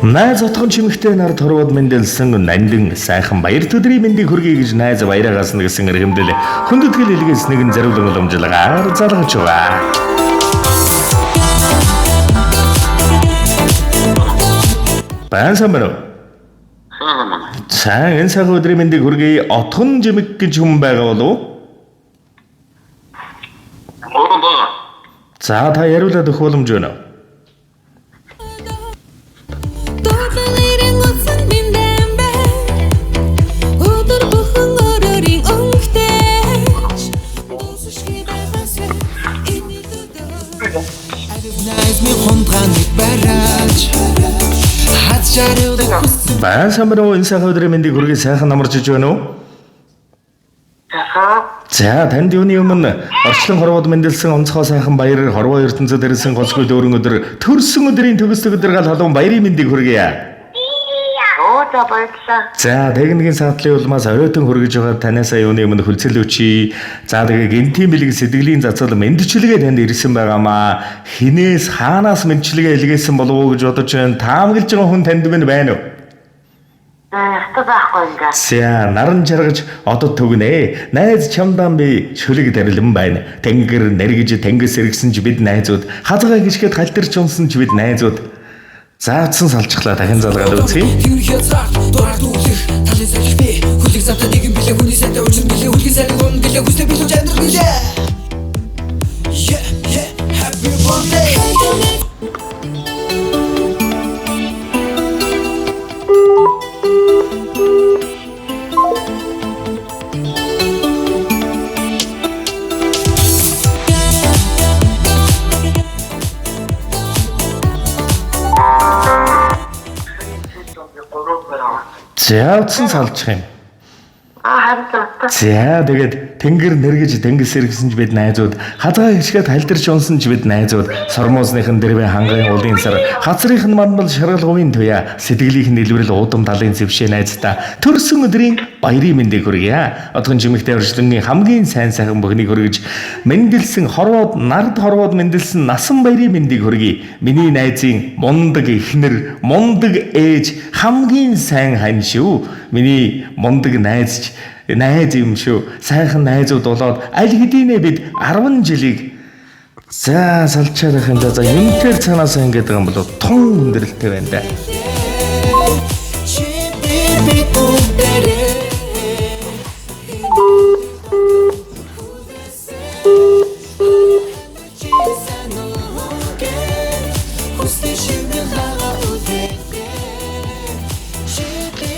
Найз отгон чимэгтэй нар торвод мэндэлсэн нандин сайхан баяр төдрийн мэндийг хүргэе гэж найз баяраагаас нь гэсэн эрхэмдэл хүндэтгэл илгээс нэгэн зориулан уламжлалгаар залгаж байгаа. Сайн сайн байна уу? Сайн байна. Сайн, энэ сайхан өдрийн мэндийг хүргэе. Отгон жимэг гэж хүн байгаа болов уу? Оо баа. За, та яриулаад өгөх боломж байна уу? Дуудлын утсан биндэн бэ. Өдөр бүхэн өөрөөрийн өнгөтэй. Дуусшгүй байгаас энэ өдөр. Найз минь хундгааныг бариач хад жаргалыг хүссэн. Сайн сайн байна уу? Энэ сайхан өдрийн мэндийг хүргэе. Сайхан намарч иж байна уу? Сайхан. За, танд юуны өмнө орчлон хорвоод мэндэлсэн онцгой сайхан баяраар хорвоо ертөнцөд ирсэн голсгүй дөрөн өдөр төрсөн өдрийн төгс өдөр гал халуун баярын мэндийг хүргэе. Оо за, баярлалаа. За, техникийн саатлын улмаас оройтон хүргэж байгаа танаасаа юуны өмнө хөлцөл өчий. За, тэгээ гентийн бэлэг сэтгэлийн зацал мэндчилгээ танд ирсэн байгаамаа. Хинээс хаанаас мэндчилгээ илгээсэн болов уу гэж бодож байна. Таамаглаж байгаа хүн танд минь байна уу? Яста байхгүй юм да. За, наран жаргаж одод түгнэ. Найз чамдаан би шүлэг дарилан байна. Тэнгэр нэргэж тэнгис эргэсэн ч бид найзууд. Хазгай гიშгэд халтарч унсан ч бид найзууд. Заавдсан салчихлаа, дахин залгаад үзье. Тэнгэр хязгаар дураар дүүлэх талын салхи би хүлэг завтай нэгэн билээ хүний сайтай учир билээ хүлгийн сайныг он гэлээ хүслээ билүү амьдрал билээ. Yeah, yeah, happy birthday. Заавдсан салчих юм. Аа, харин л. За, тэгээд тэнгэр нэргэж тэнгис эргэсэн ч бид найзууд, хазгай хишгээд халдирч унсан ч бид найзууд, сормуусныхан дэрвэ хангарын улын сар, хазрынх нь мандал шаргал говийн туяа, сэтгэлийнх нь илбэрэл уудам талын зэвшээ найздаа төрсөн өдрийн баярын мэндийг хүргье. Одхон жимэгтэй орчлонгийн хамгийн сайн сайхан бүхнийг хүргэж мэндэлсэн хорвоод нард хорвоод мэндэлсэн насан баярын мэндийг хүргэе. Миний найзын мундаг эхнэр, мундаг ээж, хамгийн сайн хань шүү. Миний мундаг найз ч найз юм шүү. Сайхан найзууд болоод аль хэдийнэ бид 10 жилийг за салчаад байх юм да. За, юмтэр цаанаасаа ингэж байгаа юм болоо тун хүндрэлтэй байна да. Чи би бүгдээрээ. Хүссэн шивгэн хагаа үлээ. Чи би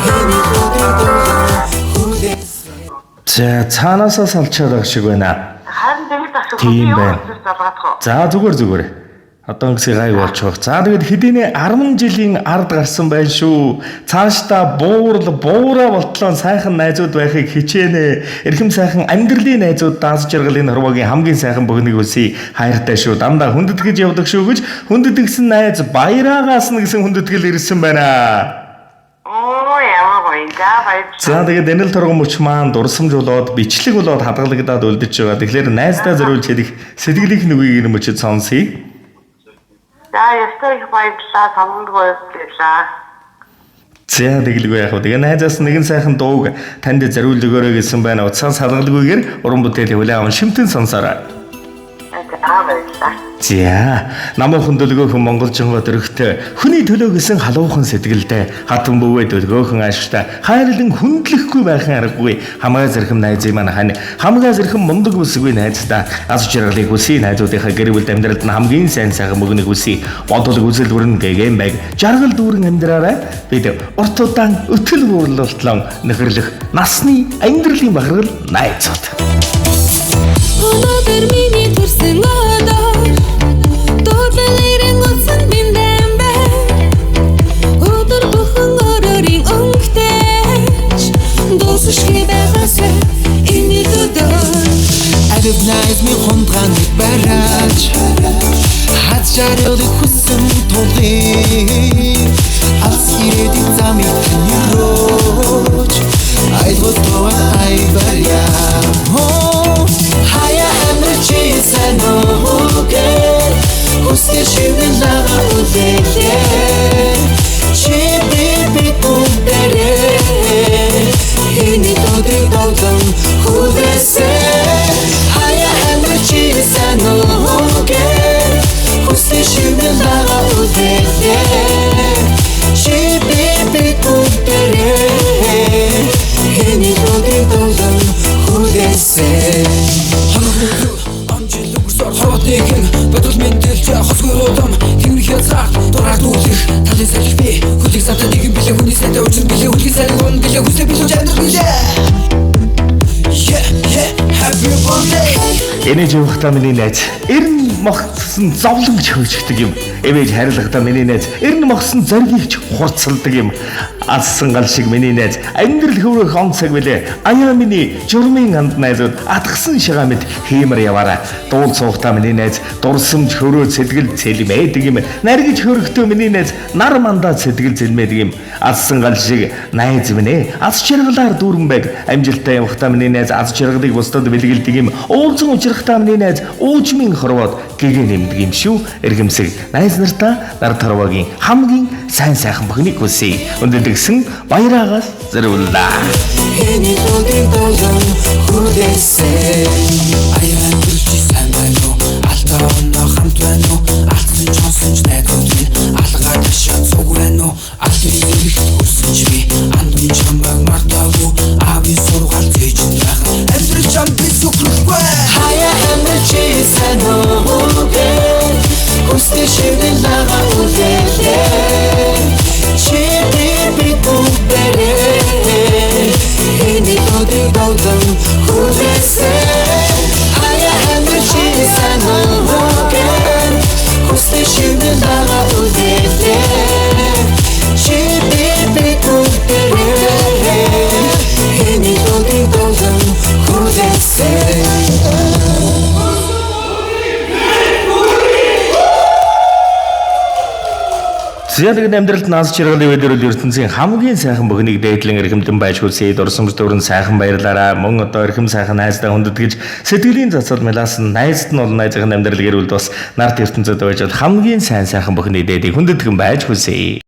хэний хөдөө хүлээсэн. За, цаанаасаа салчаад байгаа шиг байна. Харин тэгэл асуух Тийм юу байна. гэж залгаадах уу? За, зүгээр зүгээр. Одоо ингэсэй гайг болчих. За, тэгээд хэдийнэ 10 жилийн ард гарсан байх шүү. Цаашдаа буурал буураа болтлон сайхан найзууд байхыг хичээнэ. Эрхэм сайхан амьдралын найзууд дааз жаргалын хорвоогийн хамгийн сайхан бүхнийг хүсье. Хайртай шүү. Дандаа хүндэтгэж явдаг шүү гэж хүндэтгэсэн найз баяраагаас нь гэсэн хүндэтгэл ирсэн байна. Оо, ямар гоё. За, баярлалаа. За, тэгээд энэл торгон мөч маань дурсамж болоод бичлэг болоод хадгалагдаад үлдэж байгаа. Тэгэхээр найздаа зориулж хэлэх сэтгэлийнх нүгийг энэ мөчөд сонсъё. За, яста их баярлалаа. Саманд баярлалаа. За, тэгэлгүй яах вэ? Тэгээ найзаас нэгэн сайхан дууг танд зориулж өгөөрэй гэсэн байна. Утсаа салгалгүйгээр уран бүтээл хүлээн аван шимтэн сонсоорой. За, баярлалаа. За, намуухан дөлгөөхөн монголжингоо дөрөгтэй хүний төлөө гэсэн халуухан сэтгэлдээ хатан бөвөө дөлгөөхөн ааштай хайрлан хүндлэхгүй байхын аргагүй хамгаа зэрхэм найзын маань хань хамгаа зэрхэм мундаг бүсгүй найздаа аз жаргалыг хүсье. Найзуудынхаа гэр бүлд амьдралд нь хамгийн сайн сайхан мөгнийг хүсье. Бодол үзэл бүрэн гэгээн байг жаргал дүүрэн амьдраарай. Бид урт удаан өтөл буурлалтлон нөхөрлөх насны амьдралын бахархал найзууд. Өнөөдөр миний төрсөн өдөр. Дуудлын утсан биндэн бэ. Өдөр бүхэн өөрөөрийн өнгөтэй. Дуусшгүй байгаас энэ өдөр. Аливаа найз минь хундгааныг бариач хад жаргалыг хүссэн тулгын алс ирээдүйн замыг тань өрөөж аялгау туан айварья. Хаяа амьдрал чи сайн уу гэх хүссэн шивгэн. Чамд нэгэн бодол мэндэлж хосгүй удам Тэнгэр хязгаарт дураар дүүлэх Талын салхи би хүлэг самтаа нэгэн билээ хүний сайтай учир гэлээ хүлгийн сайныг он гэлээ хүсээ билүү амьдрал гэлээ. Yeah, yeah, happy birthday. Энэж явахдаа миний найз эрен мохсон зовлон гэж хөөжигдэг юм. Эмээж харилгахдаа миний найз эрен мохсон зоригч хурцалдаг юм. Алсан гал шиг миний найз амьдрал хөврөх он цаг билээ. Аяа миний журмын анд найзууд атгсан шагаа мэд хиймэр яваарай. Дуул суухдаа миний найз дурсамж хөрөө сэтгэл цэлмээдэг юм. Наргиж хөрөхдөө миний найз нар мандаа сэтгэл цэлмээдэг юм. Алсан гал шиг найз минь ээ. Аз жаргалаар дүүрэн байг. Амжилттай явахдаа миний найз аз жаргалыг бусдад бэлгэлдэг юм. Уулзан учрахтаа миний найз уужмын хорвоод гэгээ нэмдэг юм шүү. Эргэмсэг найз нартаа нар торвогийн хамгийн сайн сайхан бүхнийг хүсье. Өндөрлөгсөн баяраагаас зориуллаа. Хэний лугийг долон хүлээсэн. Аяа амьдрал чи сайн байна уу? Алдаа оноо хамт байна уу? Алдсан ч онсон ч найдвар минь алгаа ташаа цуг байна уу? Алтын зэрэгт хүрсэн ч би анд минь чамайг мартаагүй. Аавын сургаал зээжин байх амьдрал чам би сүхрэхгүй. Хаяа амьдрал чи сайн уу гэ? Хүсдэг шивнэл ага үлээлээ. Чи би бүгдээрээ Хэний лугийг долон хүлээсэн. Хаяа амьдрал чи сайн уу гэ? Хүсдэг шивнэл ага үлээлээ. Чи би бүгдээрээ Хэний лугийг долон хүлээсэн. Зялэг амьдралд нас жаргалын үеэр ертөнцийн хамгийн сайхан бүхнийг дээдлэн эрхэмлэн байж хүсье. Дурсамж дүүрэн сайхан баярлаараа. Мөн одоо эрхэм сайхан найздаа хүндэтгэж сэтгэлийн цацал мэлаасан найзд нь бол найзын амьдрал гэр бүлд бас нарт ертөнцид байж бол хамгийн сайн сайхан бүхний дээдийг хүндэтгэн байж хүсье.